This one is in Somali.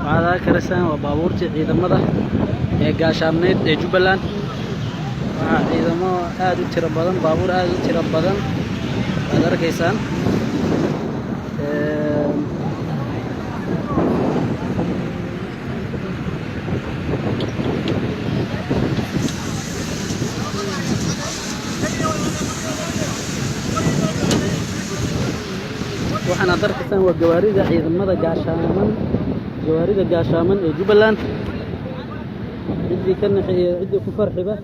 Waxaad arkaysaan waa baabuurtii ciidamada ee gaashaamneyd ee Jubbaland. Waxaa ciidamo aad u tiro badan, baabuur aad u tiro badan aad arkaysaan. Waxaan aad arkaysaan waa gawaarida ciidamada gaashaaman, gawaarida gaashaaman ee Jubbaland. Ciddii ka naxi iyo ciddii ku farxiba.